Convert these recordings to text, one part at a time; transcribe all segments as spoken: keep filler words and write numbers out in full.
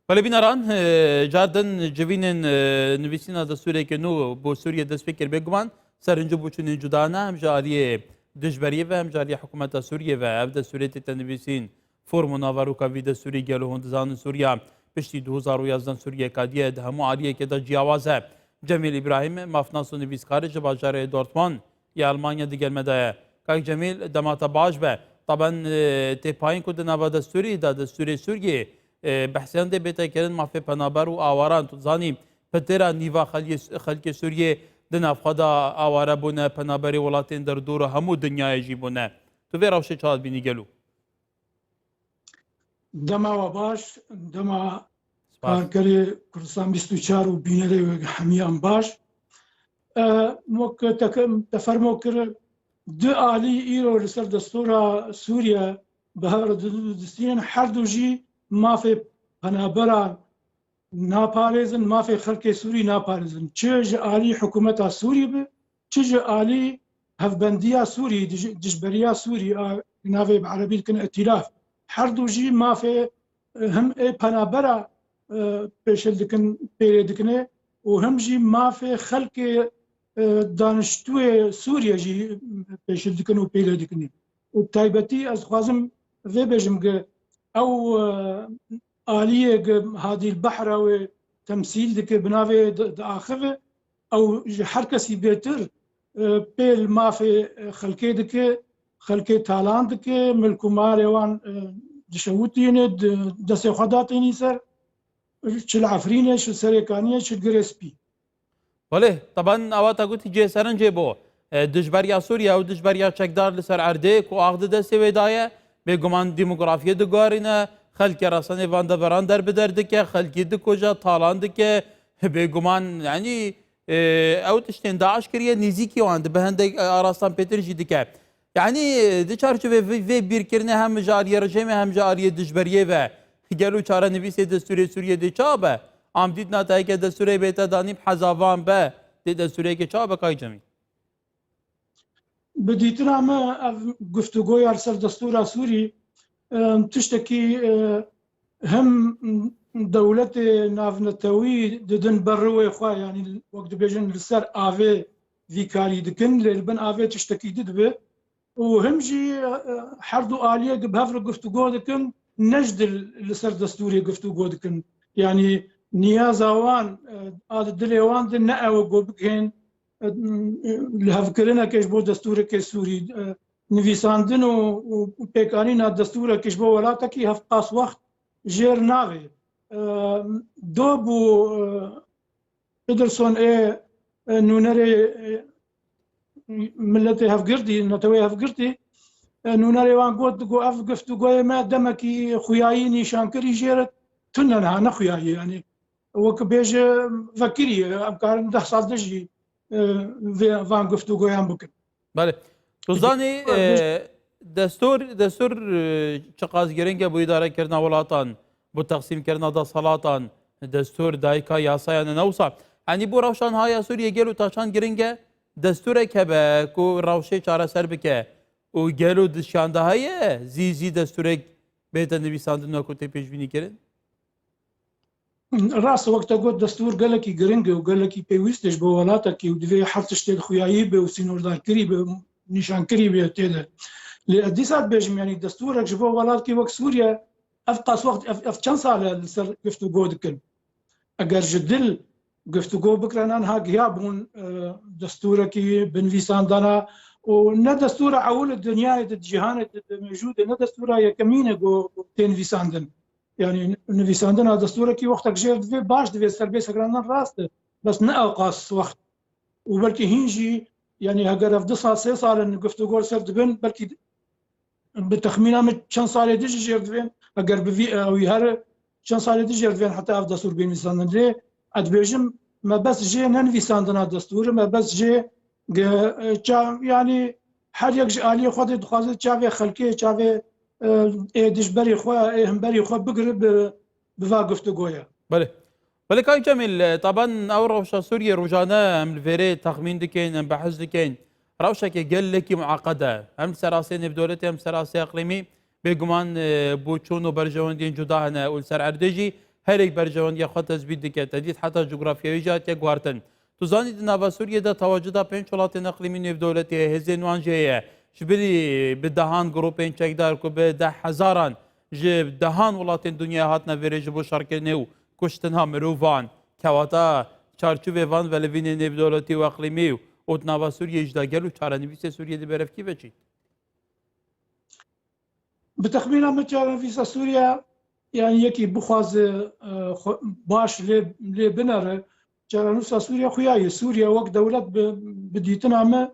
Belê bîneran, e, car din civînên, e, nivîsîna destûreke nû bo Sûriyê dest pê kir. Bêguman serinc û boçûnên cuda ne, hem ji aliyê dijberiyê ve hem ji aliyê hikûmeta Sûriyê ve. Ev destûrê tête nivîsîn. Form û naveroka vî destûrî gelo hûn dizanin Sûriya piştî du hezar û yazdeh Sûriyeka dî ye, di hemû aliyeke de ciyawaz e. Cemîl Îbrahîm, mafnas û nivîskar ji bajarê Dortmund ya Almanya digel me de ye. Kak Cemîl, dema te baş be. Taben, e, tê payîn ku di nava destûrî de, destûrê Sûriyê, e, behsiyandê bête kirin mafê penaber û awaran. Tu zanî, pitêra nîva xeliyê, xelkê Sûriyê di nav xwe de aware bûne, penaberê welatên derdor û hemû dinyayê jî bûne. Tu vê rewşê çawa dibînî gelo? Dema we baş, dema Spas. Karkerê Kurdistan bîst û çar û bînerê we hemiyan baş. E, wek te ke-, te fermo kir, du alî îro li ser destûra Sûriye bi hev re di-, di-, distînin, her du jî mafê penaberan naparêzin, mafê xelkê Sûrî naparêzin. Çi ji alî hikûmeta Sûrî bi, çi ji alî hevbendiya Sûrî, dij-, dijberiya Sûrî a navê bi erebî dikin îtîlaf. Her du jî mafê, e, him ê penabera, e, pêşil dikin, pêlê dikine û him jî mafê xelkê, e, daniştûyê Sûriyê jî pêşil dikin û pêlê dikine. Û taybetî ez dixwazim vê bêjim ki ew, e, aliyê ki Hadî Behra wê temsîl dike, bi navê di-, diaxive, ew ji her kesî bêtir, e, pêl mafê, e, xelkê dike, xelkê talan dike, milk û malê wan, e, dişewitîne, di-, destê xwe datênî ser, çi li Efrînê, çi li Serêkaniyê, çi li Girê Spî. Belê, taban ewa te gotî cihê serinc ê bo. E, dijberiya Sûriye û dijberiya çekdar li ser erdê ku ax di destê wê de ye, bêguman demografiyê diguherîne, xelkê resenê van deveran derbider dike, xelkî dikuje, talan dike. Bêguman, yanî, e, ew tiştên DAIŞ kiriye, nêzîkî wan dibe, hindek, e, arastan pêtir jî dike. Yanî, di çarçovê vê, vê bîrkirinê hem ji aliyê rejêmê hem ji aliyê dijberiyê ve, gelo çarenivîsê destûrê Sûriyê dê çawa be? Am dîtina te heke destûrê bête danîn heza van be, dê destûreyeke çawa be, Kak Cemîl? Bi dîtina me ev guftûgoya li ser destûra Sûrî, em, tiştekî, e, hem dewletê navnetewî didin ber rûyê xwe, yanî wek dibêjin li ser avê vî karî dikin, lê li bin avê tiştekî dî dibe. Û him jî, e, her du aliyek bi hev re guftûgo dikin, ne ji dil li ser destûrê guftûgo dikin. Yanî niyaza wan, e, a di dilê wan de ne ew e ku bigihên, e, lihevkirineke ji bo destûrekê Sûrî, e, nivîsandin û, û pêkanîna destûrekê ji bo welatekî hevqas wext jêr navê. E, do bû, e, Peterson ê, e, nûnerê, e, miletê hevgirtî, neteweyê hevgirtî, e, nûnerê wan got, got, ev guftûgoyê me demekî xuyayî nîşan kirî jê re tune niha, ne xuyayî, yanî wek bêje vekirî, em karin deh sal de jî, e, vê, van guftûgoyan bikin. Belê. Tu zanî, e, destûr, destûr, e, çiqas giring e bo îdarekirina welatan, bo teqsîmkirina desthilatan, destûr dayika yasaya ne, ne wisa. Yanî bo rewşa niha ya Sûriyê gelo ta çand giring e destûrek hebe ku rewşê çareser bike û gelo di şiyan de heye zî, zî destûrek bête nivîsandin wek ku tê pêşbînî kirin? Rast e, wek te got, destûr gelekî giring e û gelekî pêwîst e ji bo welatekî û divê her tiştê xuyayî be û sînordarkirî be, nîşankirî be tê de. Lê ez dîsa dibêjim, yanî destûrek ji bo welatekî wek Sûriye, ev qas wext, ev, ev çend sal e li ser guftûgo dikin. Eger ji dil guftûgo bikirana niha giya bûn, e, destûrekî binivîsandana û ne destûra ewil di dinyayê de, di cîhanê de, di mêjû de ne destûra yekemîn e ku tê nivîsandin. Yanî nivîsandina destûrekî wextek jêr divê, baş divê, serbêst hegirandin rast e. Bes ne ewqas wext. Û belkî hîn jî, yanî heger ev du sal, sê sal in guftûgo li ser dibin, belkî bi texmîna min çend salê din jî jêr divên. Heger bi vî ewî here çend salê din jêr divên heta ev destûr bê nivîsandin. Lê ez dibêjim, me bes jê ne nivîsandina destûrê, me bes jê ge-, ça-, yanî her yek ji aliyê xwe de dixwaze çavê xelkê, çavê, e, ê dijberê xwe, ê himberê xwe bigire bi, bi va guftûgoya. Belê. Belê Kak Cemîl, e, taban ew rewşa Sûriyê rojane em li vêrê texmîn dikeyn, em behs dikeyn. Rewşeke gelekî mueqed e. Hem li ser asê nêvdewletî hem li ser asê eqlîmî bêguman, e, boçûn û berjewendiyên cuda hene û li ser erdê jî herêk berjewendiya xwe tezbît dike. Tedît heta cografyayê jî hatiye guhartin. Tu zanî di nava Sûriyê de tewacida pênc welatên eqlîmî nêvdewletî heye, hêzên wan jî heye. Ji bilî bi dehan grûpên çekdar ku bi deh hezaran ji dehan welatên dinyayê hatine vêrê ji bo şerkirinê û kuştina mirovan. Kewata çarçovê van velivînên nêvdewletî û eqlîmî û di nava Sûriyê jî de gelo çarenivîsê Sûriyê dê berevkî veçît? Bi texmîna min çarenivîsa Sûriye, yanî yekî bixwaze, e, xwe baş lê, lê binere, çarenivîsa Sûriye xuya ye. Sûriye wek dewlet bi, bi dîtina me,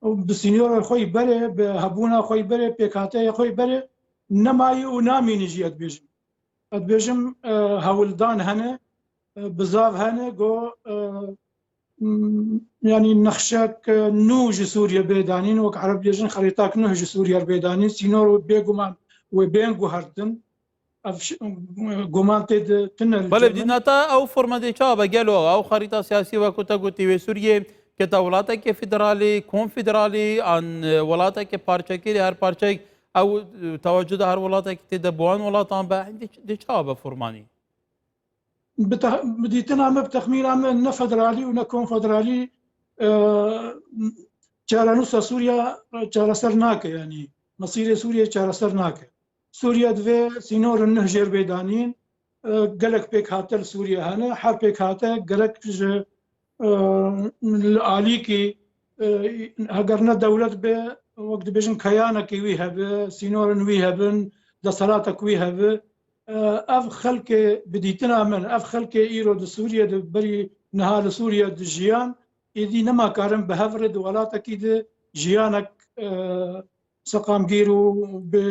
bi sînorê xwe yî berê, bi hebûna xwe yî berê, pêkhateyê xwe yî berê nemaye û namîne jî, ez dibêjim. Ez dibêjim, e, hewldan hene, e, bizav hene, go, e, m-, yanî nexşek, e, nû ji Sûriye bê danîn, wek Ereb dibêjin xerîtak nuh ji Sûriye bê danîn, sînor bêguman wê bên guhertin. Ev ş-, guman tê de tune li Belê, cem min. Dîna te ew forma dê çawa be gelo? Ew xerîta siyasî wek ku te gotî wê Sûriyê kete welatekê federalî, konfederalî, an, e, welatekê parçekî lê her parçeyek ew, e, tewacuda her welatekî tê de bi wan welatan be, dê, dê çawa be formanî? Bi te-, bi dîtina me, bi texmîna me ne federalî û ne konfederalî, e, çarenûsa Sûriya çareser nake, yanî mesîrê Sûriyê çareser nake. Sûriye divê sînorên nuh jêr bê danîn, e, gelek pêkhate li Sûriye hene, her pêkhate gerek ji, e, li alîkî, e, heger ne dewlet be, wek dibêjin keyanekî wî hebe, sînorên wî hebin, desthilatek wî hebe. E, ev xelkê bi dîtina min, ev xelkê îro di Sûriye de berî niha li Sûriye dijiyan, êdî nema karin bi hev re di welatekî de jiyanek, e, seqamgîr û bi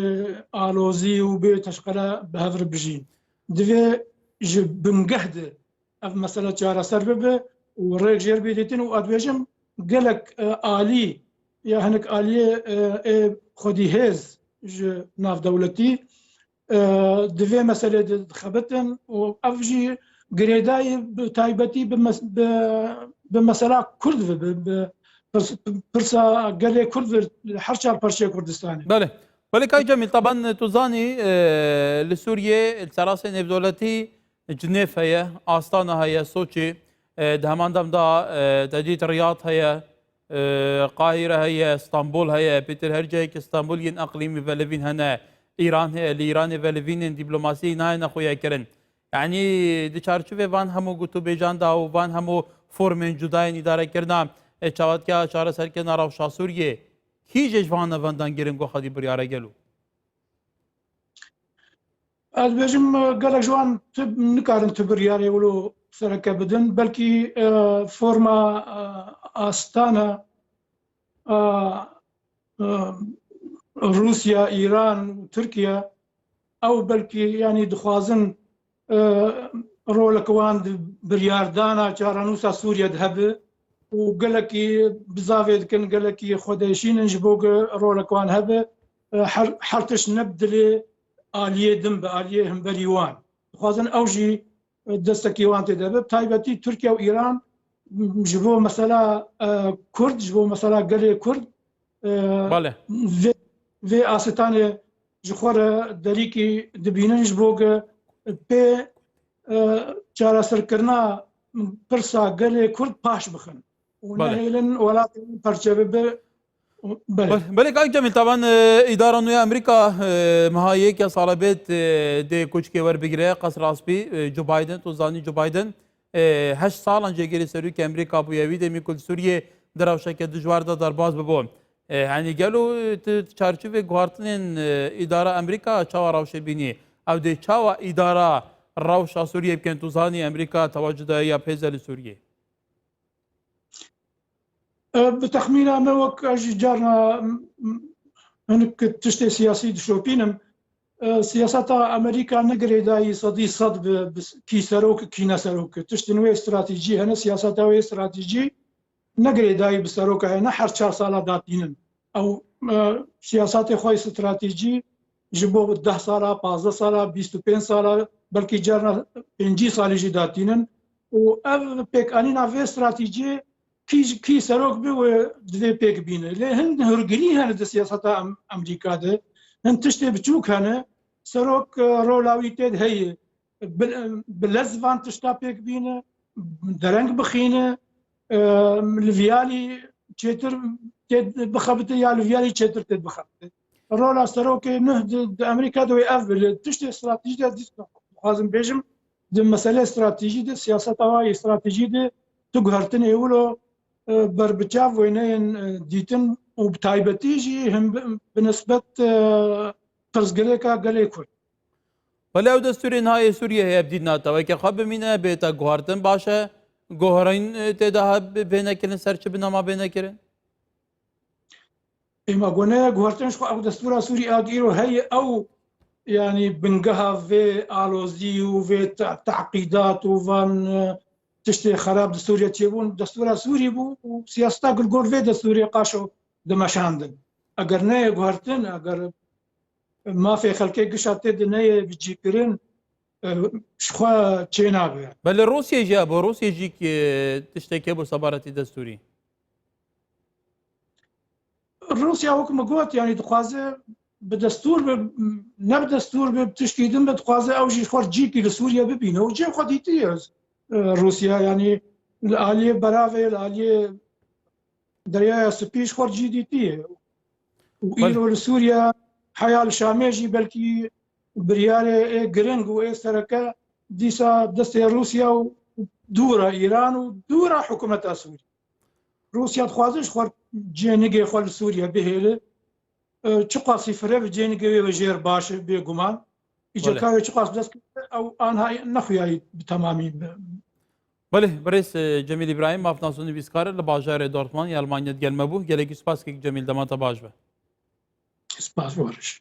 alozî û bi teşqele bi hev re bijîn. Divê ji bingeh de ev mesele çareser bibe û rêk jêr bê dîtin û ez dibêjim gelek, e, alî ya hinek aliyê, e, ê xwedî hêz ji navdewletî, e, di vê meselê de dixebitin û ev jî girêdayî bi taybetî bi mes-, bi, bi mesela Kurd ve, bi, bi pirs-, pirsa gelê Kurd ve li her çar parçeyê Kurdistanê. Belê. Belê Kak Cemîl, taban tu zanî, e, li Sûriyê, li serasê nêvdewletî Cinêv heye, Astana heye, Soçî, e, di heman dem de, e, te dît Riyad heye, e, Qahîre heye, Stenbol heye, pêtir her cihekî Stenbol yên eqlîmî velivîn hene, Îran heye, li Îranê velivînên dîplomasî nayêne xuyakirin. Yanî di çarçovê van hemû gotûbêjan de û van hemû formên cudayên îdarekirina, e, çawa dike çareserkirina rewşa Sûriyê, kî jê ji van nevendan giring û xwedî biryar e gelo? Ez dibêjim, e, gelek ji wan tu nikarin tu biryarê wilo sereke bidin. Belkî, e, forma, e, Astana, e, e, Rûsya, Îran û Tirkiye, ew belkî, yanî dixwazin, e, rolek wan di biryardana çarenûsa Sûriye de hebe û gelekî bizavê dikin, gelekî xwe diêşînin ji bo ku rolek wan hebe, e, her, her tişt ne bi dilê aliyê din, bi aliyê hemberî wan. Dixwazin ew jî, e, destekî wan tê de be. Bi taybetî Tirkiye û Îran, m, ji bo mesela, e, Kurd, ji bo mesela gelê Kurd, e, Bale. vê, vê asitanê ji xwe re derîkî dibînin ji bo ku pê, e, çareserkirina pirsa gelê Kurd paş bixin û Bale. nehêlin welatê parçe bibe. Bale. Bale, belê Kak Cemîl, taban, e, îdara nû ya Amerîka, e, meha yek ya sala bêt, e, dê koçkê werbigire, qesra spî, e, Joe Biden, tu zanî Joe Biden, e, heşt salan jêgerê serokê Amerîka bûye, wî demî ku li Sûriyê di rewşeke dijwar de derbas bibû. E, yanî gelo, e, tu çarçovê guhartinên, e, îdara Amerîka çawa rewşê bînî? Ew dê çawa îdara rewşa Sûriyê bikin? Tu zanî Amerîka tewacuda ya pêze li Sûriyê? E, bi texmîna me, wek ez jî carna, m, m, hinek tiştê siyasî dişopînim, e, siyaseta Amerîka ne girêdayî sedî sed bi, bi kî serok, kî ne serok. Tiştên wê stratejî hene, siyaseta wê stratejî ne girêdayî bi seroka hene, her çar sala datînin. Ew, e, siyasatê xwe stratejî ji bo deh sala, pazdeh sala, bîst û pênc sala, belkî carna pêncî salî jî datînin. Û ev pêkanîna vê stratejiyê kî, kî serok be wê divê pêk bîne. Lê hin hûrgirî hene di siyaseta Em-, Amerîka de. Hin tiştê biçûk hene. Serok, e, rola wî tê de heye. bi, bi lez van tişta pêk bîne, dereng bixîne, e, li viyalî çêtir tê bixebite ya li viyalî çêtir tê bixebite. Rola serokê nuh di, di Amerîka de wê ev bi. Li tiştê stratejî de dîsa dixwazim bêjim, di meselê stratejî de, siyaseta wa yê stratejî de tu guhertinê wilo, e, berbiçav wêneyên, e, dîtin û bi taybetî jî him bi, bi nisbet, e, pirsgirêka gelê Kurd. Belê ew destûrên hayê Sûriyê heye bi dîtina te weke xwe bimîne, bête guhertin baş e. Guherîn, e, tê de he bê nekirin, ser çi binama bê nekirin? Ê, ma got ne guhertin ji xwe ew destûra Sûrî a îro heye ew, yanî bingeha vê alozî û vê te-, teqîdat û van, e, tiştê xerab di Sûriyê çêbûn, destûra Sûrî bû û siyaseta ku li gor vê destûrê qaşo dimeşandin. Eger neyê guhertin, eger mafê xelkê gişa tê de neyê bicîkirin, e, ji xwe çênabe. Belê Rûsya jî hebû, Rûsya jî ki tiştekê bû sebaretî destûrî. Rûsya wek min got, yanî dixwaze bi destûr be, ne bi destûr be, bi tiştî din be, dixwaze ew jî xwe cîkî li Sûriye bibîne û cihê xwe dîtiye, e, Rûsya, yanî li aliyê beravê, li aliyê Deryaya Spî ji xwe cî dîtiye. Û Belê. Îro li Sûriye heya li Şamê jî belkî biryarê ê giring û ê sereke dîsa destê Rûsya û dûra Îran û dûra hikûmeta Sûrî. Rûsya dixwaze ji xwe cihê nigê xwe li Sûriye bihêle. E, çiqasî fireh bi cihê nigê wê ve jêr baş e, bêguman. Îca Belê. Karê çiqas bi dest keve, ew anha nexuyayî bi temamî bi. Belê, birêz, e, Cemîl Îbrahîm, mafnas û nivîskar e li bajarê Dortmund ya Almanya digel me bû. Gelekî spas kek Cemîl, dema te baş be. Spas, weriş.